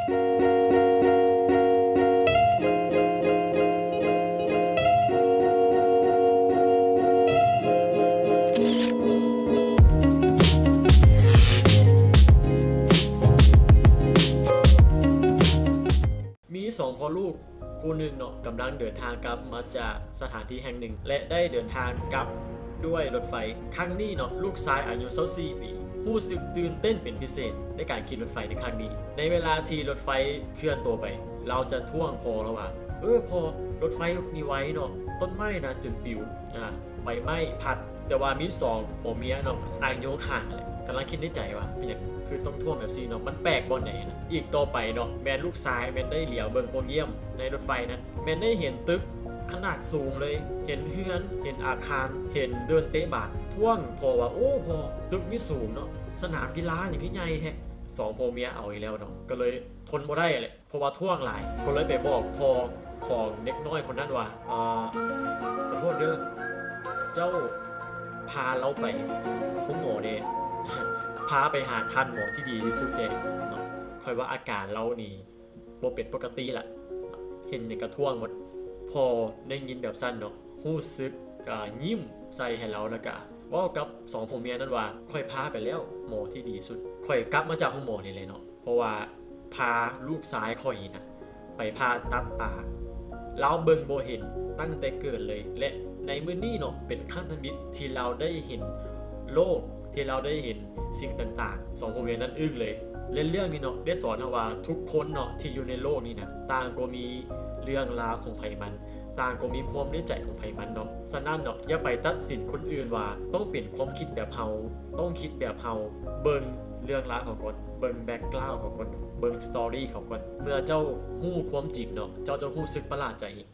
ມີສອງພໍ່ລູກຄູ່ໜຶ່ງເນາະ ກຳລັງເດີນທາງກັບມາຈາກສະຖານທີ່ແຫ່ງໜຶ່ງ ແລະ ໄດ້ເດີນທາງກັບດ້ວຍລົດໄຟ. ຄັ້ງນີ້ເນາະ ລູກຊາຍອາຍຸຊາວສີ່ປີ ຮູ້ສຶກຕື່ນເຕັ້ນເປັນພິເສດໃນການຂີ່ລົດໄຟໃນຄັ້ງນີ້. ໃນເວລາທີ່ລົດໄຟເຄື່ອນໂຕໄປ ລາວຈະທ້ວງພໍ່ລາວວ່າ ເອີ ພໍ່ ລົດໄຟນີ້ໄວເນາະ ຕົ້ນໄມ້ນະຈົນປິວ ອາ ໃບໄມ້ພັດ. ແຕ່ວ່າມີສອງຜົວເມຍເນາະ ນັ່ງຢູ່ຂ້າງໆຫັ້ນແຫຼະ ກຳລັງຄິດໃນໃຈວ່າ ເປັນຫຍັງຄືຕ້ອງທ້ວງແບບຊີ້ເນາະ ມັນແປກບ່ອນໃດນະ. ອີກຕໍ່ໄປເນາະ ແມ່ນລູກຊາຍແມ່ນໄດ້ຫຼຽວເບິ່ງປ່ອງຢ້ຽມໃນລົດໄຟນັ້ນ ແມ່ນໄດ້ເຫັນຕຶກຂະໜາດສູງເລີຍ ເຫັນເຮືອນ ເຫັນອາຄານ ເຫັນເດີ່ນເຕະບານ. ທ້ວງພໍ່ວ່າ ໂອ້ ພໍ່ ຕຶກນີ້ສູງເນາະ ສະໜາມກິລາຫຍັງຄືໃຫຍ່ແທ້. ສອງຜົວເມຍເອົາອີກແລ້ວເນາະ ກໍເລີຍທົນບໍ່ໄດ້ແຫຼະ ເພາະວ່າທ້ວງຫຼາຍ ກໍເລີຍໄປບອກພໍ່ຂອງເດັກນ້ອຍຄົນນັ້ນວ່າ ເອີ ຂໍໂທດເດີ ເຈົ້າພາລາວໄປໂຮງໝໍແດ່ ພາໄປຫາທ່ານໝໍທີ່ດີທີ່ສຸດແດ່ເນາະ ຂ້ອຍວ່າອາການລາວນີ້ບໍ່ເປັນປົກກະຕິລະ ເຫັນຫຍັງກະທ້ວງໝົດ. ພໍ່ໄດ້ຍິນແບບຊັ້ນເນາະ ຮູ້ສຶກ ກະຍິ້ມໃສ່ໃຫ້ລາວ ແລ້ວກະເວົ້າກັບສອງຜົວເມຍນັ້ນວ່າ ຂ້ອຍພາໄປແລ້ວໝໍທີ່ດີສຸດ ຂ້ອຍກັບມາຈາກໂຮງໝໍນີ້ແຫຼະເນາະ ເພາະວ່າພາລູກຊາຍຂ້ອຍນີ້ນະ ໄປຜ່າຕັດຕາ ລາວເບິ່ງບໍ່ເຫັນຕັ້ງແຕ່ເກີດເລີຍ ແລະ ໃນມື້ນີ້ເນາະ ເປັນຄັ້ງທຳອິດທີ່ລາວໄດ້ເຫັນໂລກ ທີ່ລາວໄດ້ເຫັນສິ່ງຕ່າງໆ. ສອງຜົວເມຍນັ້ນອຶ້ງເລີຍ ແລະ ເລື່ອງນີ້ເນາະ ໄດ້ສອນເຮົາວ່າທຸກຄົນເນາະ ທີ່ຢູ່ໃນໂລກນີ້ນະ ຕ່າງກໍມີເລື່ອງລາວຂອງໃຜມັນ ຕ່າງກໍມີຄວາມໃນໃຈຂອງໃຜມັນເນາະ. ສະນັ້ນເນາະ ຢ່າໄປຕັດສິນຄົນອື່ນວ່າຕ້ອງເປັນຄວາມຄິດແບບເຮົາ ຕ້ອງຄິດແບບເຮົາ ເບິ່ງເລື່ອງລາວເຂົາກ່ອນ ເບິ່ງແບັກກຣາວເຂົາກ່ອນ ເບິ່ງສະຕໍຣີເຂົາກ່ອນ. ເມື່ອເຈົ້າຮູ້ຄວາມຈິງເນາະ ເຈົ້າຈະຮູ້ສຶກປະຫຼາດໃຈເອງ.